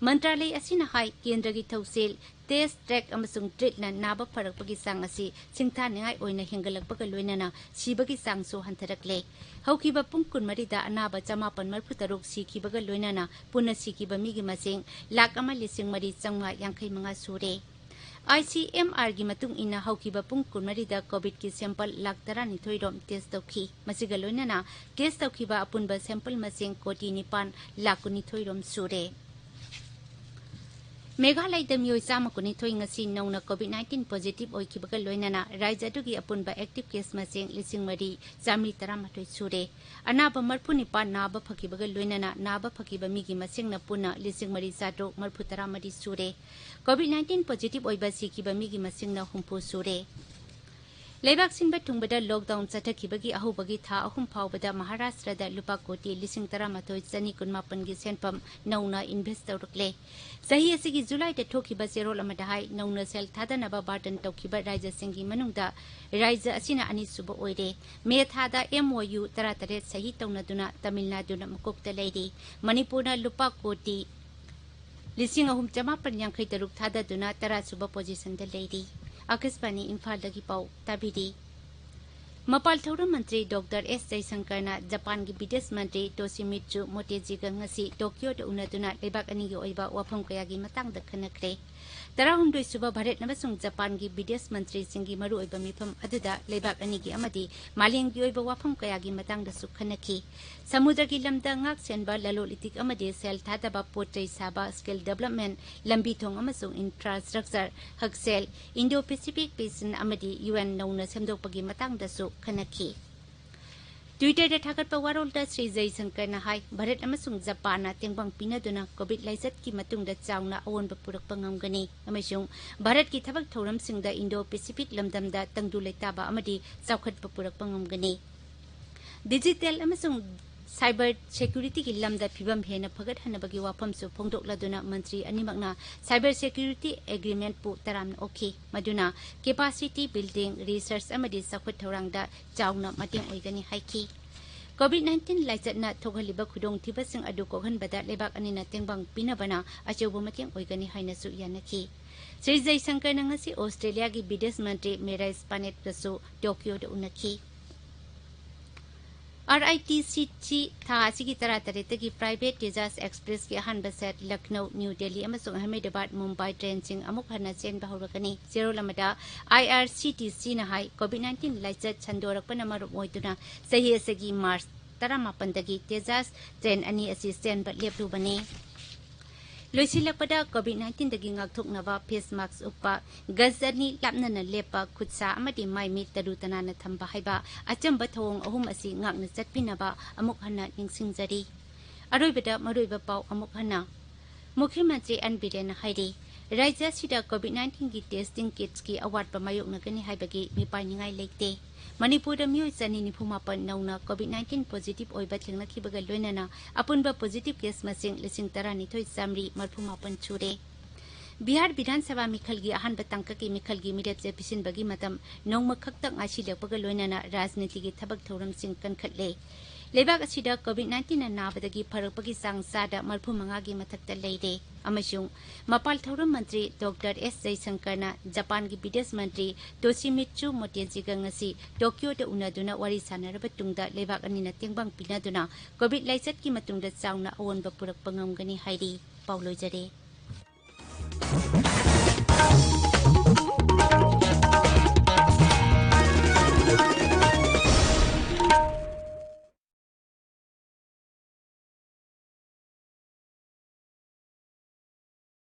ꯃꯟꯇ꯭ꯔꯥꯂꯌ ꯑꯁꯤꯅ ꯍꯥꯏ, ꯀꯦꯟꯗ꯭ꯔꯒꯤ ꯊꯧꯁꯤꯜ Test, Track ꯑꯃꯁꯨꯡ Treat ꯅ ꯅꯥꯕ ꯐꯔꯛꯄꯒꯤ ꯆꯥꯡ ꯑꯁꯤ ꯁꯤꯡꯊꯥꯅꯤꯡꯉꯥꯏ ꯑꯣꯏꯅ ꯍꯦꯟꯒꯠꯂꯛꯄꯒ ꯂꯣꯏꯅꯅ ꯁꯤꯕꯒꯤ ꯆꯥꯡꯁꯨ ꯍꯟꯊꯔꯛꯂꯦ꯫ ꯍꯧꯈꯤꯕ ꯄꯨꯡ ꯀꯨꯟꯃꯔꯤꯗ ꯑꯅꯥꯕ ꯆꯃꯥꯄꯟ ꯃꯔꯐꯨ ꯇꯔꯨꯛ ꯁꯤꯈꯤꯕꯒ ꯂꯣꯏꯅꯅ ꯄꯨꯟꯅ ꯁꯤꯈꯤꯕ ꯃꯤꯒꯤ ꯃꯁꯤꯡ ꯂꯥꯈ ꯑꯃ ꯂꯤꯁꯤꯡ ꯃꯔꯤ ꯆꯥꯝꯃꯉꯥ ꯌꯥꯡꯈꯩ ꯃꯉꯥ ꯁꯨꯔꯦ꯫ ICMR ꯒꯤ ꯃꯇꯨꯡ ꯏꯟꯅ ꯍꯧꯈꯤꯕ ꯄꯨꯡ ꯀꯨꯟꯃꯔꯤꯗ COVID ꯀꯤ sample ꯂꯥꯈ ꯇꯔꯥꯅꯤꯊꯣꯏ ꯔꯣꯝ test ꯇꯧꯈꯤ꯫ ꯃꯁꯤꯒ ꯂꯣꯏꯅꯅ test ꯇꯧꯈꯤꯕ ꯑꯄꯨꯟꯕ sample ꯃꯁꯤꯡ ꯀꯣꯇꯤ ꯅꯤꯄꯥꯟ ꯂꯥꯈ ꯀꯨꯟꯅꯤꯊꯣꯏ ꯔꯣꯝ ꯁꯨꯔꯦ꯫ ꯃꯦꯘꯥꯂꯌꯗ ꯃꯤꯑꯣꯏ ꯆꯥꯝꯃ ꯀꯨꯟꯅꯤꯊꯣꯏ ꯉꯁꯤ ꯅꯧꯅ COVID nineteen positive ꯑꯣꯏꯈꯤꯕꯒ ꯂꯣꯏꯅꯅ ꯔꯥꯖ꯭ꯌ ꯑꯗꯨꯒꯤ ꯑꯄꯨꯟꯕ active case ꯃꯁꯤꯡ ꯂꯤꯁꯤꯡ ꯃꯔꯤ ꯆꯥꯃꯔꯤ ꯇꯔꯥꯃꯥꯊꯣꯏ ꯁꯨꯔꯦ꯫ ꯑꯅꯥꯕ ꯃꯔꯐꯨ ꯅꯤꯄꯥꯟ ꯅꯥꯕ ꯐꯈꯤꯕꯒ ꯂꯣꯏꯅꯅ ꯅꯥꯕ ꯐꯈꯤꯕ ꯃꯤꯒꯤ ꯃꯁꯤꯡꯅ ꯄꯨꯟꯅ ꯂꯤꯁꯤꯡ ꯃꯔꯤ ꯆꯥꯇ꯭ꯔꯨꯛ ꯃꯔꯐꯨ ꯇꯔꯥ ꯃꯔꯤ ꯁꯨꯔꯦ꯫ COVID nineteen positive ꯑꯣꯏꯕ ꯁꯤꯈꯤꯕ ꯃꯤꯒꯤ ꯃꯁꯤꯡꯅ ꯍꯨꯝꯐꯨ ꯁꯨꯔꯦ꯫ ꯂꯩꯕꯥꯛ ꯁꯤꯟꯕ ꯊꯨꯡꯕꯗ lockdown ꯆꯠꯊꯈꯤꯕꯒꯤ ꯑꯍꯧꯕꯒꯤ ꯊꯥ ꯑꯍꯨꯝ ꯐꯥꯎꯕꯗ ꯃꯍꯥꯔꯥꯁꯇ꯭ꯔꯗ ꯂꯨꯄꯥ ꯀꯣꯇꯤ ꯂꯤꯁꯤꯡ ꯇꯔꯥꯃꯥꯊꯣꯏ ꯆꯅꯤ ꯀꯨꯟꯃꯥꯄꯟꯒꯤ ꯁꯦꯟꯐꯝ ꯅꯧꯅ invest ꯇꯧꯔꯛꯂꯦ꯫ ꯆꯍꯤ ꯑꯁꯤꯒꯤ ꯖꯨꯂꯥꯏꯗ ꯊꯣꯛꯈꯤꯕ ꯆꯦꯔꯣꯜ ꯑꯃꯗ ꯍꯥꯏ, ꯅꯧꯅ ꯁꯦꯜ ꯊꯥꯗꯅꯕ burden ꯇꯧꯈꯤꯕ ꯔꯥꯖ꯭ꯌꯁꯤꯡꯒꯤ ꯃꯅꯨꯡꯗ ꯔꯥꯖ꯭ꯌ ꯑꯁꯤꯅ ꯑꯅꯤꯁꯨꯕ ꯑꯣꯏꯔꯦ꯫ ꯃꯦ ꯊꯥꯗ MOU ꯇꯔꯥꯇꯔꯦꯠ ꯁꯍꯤ ꯇꯧꯅꯗꯨꯅ ꯇꯥꯃꯤꯜ ꯅꯥꯗꯨꯅ ꯃꯀꯣꯛꯇ ꯂꯩꯔꯤ꯫ ꯃꯅꯤꯄꯨꯔꯅ ꯂꯨꯄꯥ ꯀꯣꯇꯤ ꯂꯤꯁꯤꯡ ꯑꯍꯨꯝ ꯆꯃꯥꯄꯟ ꯌꯥꯡꯈꯩ ꯇꯔꯨꯛ ꯊꯥꯗꯗꯨꯅ ꯇꯔꯥꯁꯨꯕ position ꯗ ꯂꯩꯔꯤ꯫ ꯑꯀꯥꯁꯕꯥꯅꯤ ꯏꯝꯐꯥꯜꯗꯒꯤ ꯄꯥꯎ ꯇꯥꯕꯤꯔꯤ꯫ ꯃꯄꯥꯜ ꯊꯧꯔꯝ ꯃꯟꯇ꯭ꯔꯤ ꯗꯣꯛꯇꯔ ꯑꯦꯁ ꯖꯌꯁꯪꯀꯔꯅ ꯖꯄꯥꯟꯒꯤ ꯕꯤꯗꯦꯁ ꯃꯟꯇ꯭ꯔꯤ ꯇꯣꯁꯤꯃꯤꯠꯁꯨ ꯃꯣꯇꯦꯖꯤꯒ ꯉꯁꯤ ꯇꯣꯀꯤꯌꯣꯗ ꯎꯅꯗꯨꯅ ꯂꯩꯕꯥꯛ ꯑꯅꯤꯒꯤ ꯑꯣꯏꯕ ꯋꯥꯐꯝ ꯀꯌꯥꯒꯤ ꯃꯇꯥꯡꯗ ꯈꯟꯅꯈ꯭ꯔꯦ꯫ ꯇꯔꯥꯍꯨꯝꯗꯣꯏ ꯁꯨꯕ ꯚꯥꯔꯠ ꯑꯃꯁꯨꯡ ꯖꯄꯥꯟꯒꯤ ꯕꯤꯗꯦꯁ ꯃꯟꯇ꯭ꯔꯤꯁꯤꯡꯒꯤ ꯃꯔꯨꯑꯣꯏꯕ ꯃꯤꯐꯝ ꯑꯗꯨꯗ ꯂꯩꯕꯥꯛ ꯑꯅꯤꯒꯤ ꯑꯃꯗꯤ ꯃꯥꯂꯦꯝꯒꯤ ꯑꯣꯏꯕ ꯋꯥꯐꯝ ꯀꯌꯥꯒꯤ ꯃꯇꯥꯡꯗꯁꯨ ꯈꯟꯅꯈꯤ꯫ ꯁꯃꯨꯗ꯭ꯔꯒꯤ ꯂꯝꯗ ꯉꯥꯛ ꯁꯦꯟꯕ, ꯂꯂꯣꯟ ꯏꯇꯤꯛ ꯑꯃꯗꯤ ꯁꯦꯜ ꯊꯥꯗꯕ, ꯄꯣꯠ ꯆꯩ ꯁꯥꯕ, skill development, ꯂꯝꯕꯤ ꯊꯣꯡ ꯑꯃꯁꯨꯡ infrastructure, ꯍꯛꯁꯦꯜ, Indo-Pacific Basin ꯑꯃꯗꯤ ꯌꯨ ꯑꯦꯟ ꯅꯧꯅ ꯁꯦꯝꯗꯣꯛꯄꯒꯤ ꯃꯇꯥꯡꯗꯁꯨ ꯈꯟꯅꯈꯤ꯫ Twitter-ꯗ ꯊꯥꯒꯠꯄ ꯋꯥꯔꯣꯜꯗ ꯁ꯭ꯔꯤ ꯖꯌꯁꯪꯀꯔꯅ ꯍꯥꯏ, ꯚꯥꯔꯠ ꯑꯃꯁꯨꯡ ꯖꯄꯥꯟꯅ ꯇꯦꯡꯕꯥꯡ ꯄꯤꯅꯗꯨꯅ COVID ꯂꯥꯏꯆꯠꯀꯤ ꯃꯇꯨꯡꯗ ꯆꯥꯎꯅ ꯑꯑꯣꯟꯕ ꯄꯨꯔꯛꯄ ꯉꯝꯒꯅꯤ ꯑꯃꯁꯨꯡ ꯚꯥꯔꯠꯀꯤ ꯊꯕꯛ ꯊꯧꯔꯝꯁꯤꯡꯗ Indo-Pacific ꯂꯝꯗꯝꯗ ꯇꯪꯗꯨ ꯂꯩꯇꯥꯕ ꯑꯃꯗꯤ ꯆꯥꯎꯈꯠꯄ ꯄꯨꯔꯛꯄ ꯉꯝꯒꯅꯤ꯫ Digital ꯑꯃꯁꯨꯡ cyber security-ꯒꯤ ꯂꯝꯗ ꯐꯤꯚꯝ ꯍꯦꯟꯅ ꯐꯒꯠꯍꯟꯅꯕꯒꯤ ꯋꯥꯐꯝꯁꯨ ꯐꯣꯡꯗꯣꯛꯂꯗꯨꯅ ꯃꯟꯇ꯭ꯔꯤ ꯑꯅꯤꯃꯛꯅ cyber security agreement-ꯄꯨ ꯇꯔꯥꯝꯅ ꯑꯣꯛꯈꯤ, ꯃꯗꯨꯅ capacity building, research ꯑꯃꯗꯤ ꯆꯥꯎꯈꯠ ꯊꯧꯔꯥꯡꯗ ꯆꯥꯎꯅ ꯃꯇꯦꯡ ꯑꯣꯏꯒꯅꯤ ꯍꯥꯏꯈꯤ꯫ COVID nineteen ꯂꯥꯏꯆꯠꯅ ꯊꯣꯛꯍꯜꯂꯤꯕ ꯈꯨꯗꯣꯡꯊꯤꯕꯁꯤꯡ ꯑꯗꯨ ꯀꯣꯛꯍꯟꯕꯗ ꯂꯩꯕꯥꯛ ꯑꯅꯤꯅ ꯇꯦꯡꯕꯥꯡ ꯄꯤꯅꯕꯅ ꯑꯆꯧꯕ ꯃꯇꯦꯡ ꯑꯣꯏꯒꯅꯤ ꯍꯥꯏꯅꯁꯨ ꯌꯥꯅꯈꯤ꯫ ꯁ꯭ꯔꯤ ꯖꯌꯁꯪꯀꯔꯅ ꯉꯁꯤ ꯑꯣꯁꯇ꯭ꯔꯦꯂꯤꯌꯥꯒꯤ ꯕꯤꯗꯦꯁ ꯃꯟꯇ꯭ꯔꯤ ꯃꯦꯔꯥꯏꯁ ꯄꯥꯅꯦꯠꯀꯁꯨ ꯇꯣꯀꯤꯌꯣꯗ ꯎꯅꯈꯤ꯫ ꯑꯥꯔ ꯑꯥꯏ ꯇꯤ ꯁꯤ ꯊꯥ ꯑꯁꯤꯒꯤ ꯇꯔꯥꯇꯔꯦꯠꯇꯒꯤ private Tejas Express-ꯀꯤ ꯑꯍꯥꯟꯕ set ꯂꯈꯅꯧ, ꯅ꯭ꯌꯨ ꯗꯦꯜꯂꯤ ꯑꯃꯁꯨꯡ ꯑꯍꯃꯦꯗꯕꯥꯗ, ꯃꯨꯝꯕꯥꯏ train-ꯁꯤꯡ ꯑꯃꯨꯛ ꯍꯟꯅ ꯆꯦꯟꯕ ꯍꯧꯔꯒꯅꯤ꯫ ꯆꯦꯔꯣꯜ ꯑꯃꯗ, ꯑꯥꯏ ꯑꯥꯔ ꯁꯤ ꯇꯤ ꯁꯤꯅ ꯍꯥꯏ, COVID nineteen ꯂꯥꯏꯆꯠ ꯁꯟꯗꯣꯔꯛꯄꯅ ꯃꯔꯝ ꯑꯣꯏꯗꯨꯅ ꯆꯍꯤ ꯑꯁꯤꯒꯤ ꯃꯥꯔꯆ ꯇꯔꯥꯃꯥꯄꯟꯗꯒꯤ Tejas train ꯑꯅꯤ ꯑꯁꯤ ꯆꯦꯟꯕ ꯂꯦꯞꯂꯨꯕꯅꯤ꯫ ꯂꯣꯏꯁꯤꯜꯂꯛꯄꯗ, COVID nineteen-ꯗꯒꯤ ꯉꯥꯛꯊꯣꯛꯅꯕ face mask ꯎꯞꯄ, ꯒꯖ ꯑꯅꯤ ꯂꯥꯞꯅꯅ ꯂꯦꯞꯄ, ꯈꯨꯠꯁꯥ ꯑꯃꯗꯤ ꯃꯥꯏ ꯃꯤꯠ ꯇꯔꯨ ꯇꯅꯥꯟꯅ ꯊꯝꯕ ꯍꯥꯏꯕ ꯑꯆꯝꯕ ꯊꯧꯑꯣꯡ ꯑꯍꯨꯝ ꯑꯁꯤ ꯉꯥꯛꯅ ꯆꯠꯄꯤꯅꯕ ꯑꯃꯨꯛ ꯍꯟꯅ ꯅꯤꯡꯁꯤꯡꯖꯔꯤ꯫ ꯑꯔꯣꯏꯕꯗ ꯃꯔꯨꯑꯣꯏꯕ ꯄꯥꯎ ꯑꯃꯨꯛ ꯍꯟꯅ꯫ ꯃꯨꯈ꯭ꯌ ꯃꯟꯇ꯭ꯔꯤ ꯑꯦꯟ ꯕꯤꯔꯦꯟꯅ ꯍꯥꯏꯔꯤ, ꯔꯥꯖ꯭ꯌ ꯑꯁꯤꯗ COVID nineteen-ꯒꯤ testing kits-ꯀꯤ ꯑꯋꯥꯠꯄ ꯃꯥꯌꯣꯛꯅꯒꯅꯤ ꯍꯥꯏꯕꯒꯤ ꯃꯤꯄꯥꯏꯅꯤꯡꯉꯥꯏ ꯂꯩꯇꯦ꯫ ꯃꯅꯤꯄꯨꯔꯗ ꯃꯤꯑꯣꯏ ꯆꯅꯤ ꯅꯤꯐꯨ ꯃꯥꯄꯟ ꯅꯧꯅ COVID nineteen positive ꯑꯣꯏꯕ ꯊꯦꯡꯅꯈꯤꯕꯒ ꯂꯣꯏꯅꯅ ꯑꯄꯨꯟꯕ positive case ꯃꯁꯤꯡ ꯂꯤꯁꯤꯡ ꯇꯔꯥꯅꯤꯊꯣꯏ ꯆꯥꯃꯔꯤ ꯃꯔꯤꯐꯨ ꯃꯥꯄꯟ ꯁꯨꯔꯦ꯫ ꯕꯤꯍꯥꯔ ꯕꯤꯙꯥꯟ ꯁꯚꯥ ꯃꯤꯈꯜꯒꯤ ꯑꯍꯥꯟꯕ ꯇꯥꯡꯀꯛꯀꯤ ꯃꯤꯈꯜꯒꯤ ꯃꯤꯔꯦꯞꯆꯦ ꯄꯤꯁꯤꯟꯕꯒꯤ ꯃꯇꯝ ꯅꯣꯡꯃ ꯈꯛꯇ ꯉꯥꯏꯁꯤꯜꯂꯛꯄꯒ ꯂꯣꯏꯅꯅ ꯔꯥꯖꯅꯤꯇꯤꯒꯤ ꯊꯕꯛ ꯊꯧꯔꯝꯁꯤꯡ ꯀꯟꯈꯠꯂꯦ꯫ ꯂꯩꯕꯥꯛ ꯑꯁꯤꯗ COVID nineteen-ꯅ ꯅꯥꯕꯗꯒꯤ ꯐꯔꯛꯄꯒꯤ ꯆꯥꯡ ꯆꯥꯗ ꯃꯔꯤꯐꯨ ꯃꯉꯥꯒꯤ ꯃꯊꯛꯇ ꯂꯩꯔꯦ꯫ ꯑꯃꯁꯨꯡ ꯃꯄꯥꯜ ꯊꯧꯔꯝ ꯃꯟꯇ꯭ꯔꯤ ꯗꯣꯛꯇꯔ ꯑꯦꯁ ꯖꯌꯁꯪꯀꯔꯅ ꯖꯄꯥꯟꯒꯤ ꯕꯤꯗꯦꯁ ꯃꯟꯇ꯭ꯔꯤ ꯇꯣꯁꯤꯃꯤꯠꯁꯨ ꯃꯣꯇꯦꯖꯤꯒ ꯉꯁꯤ ꯇꯣꯀꯤꯌꯣꯗ ꯎꯅꯗꯨꯅ ꯋꯥꯔꯤ ꯁꯥꯟꯅꯔꯕ ꯇꯨꯡꯗ ꯂꯩꯕꯥꯛ ꯑꯅꯤꯅ ꯇꯦꯡꯕꯥꯡ ꯄꯤꯅꯗꯨꯅ ꯀꯣꯚꯤꯗ ꯂꯥꯏꯆꯠꯀꯤ ꯃꯇꯨꯡꯗ ꯆꯥꯎꯅ ꯑꯑꯣꯟꯕ ꯄꯨꯔꯛꯄ ꯉꯝꯒꯅꯤ ꯍꯥꯏꯔꯤ꯫ ꯄꯥꯎ ꯂꯣꯏꯖꯔꯦ꯫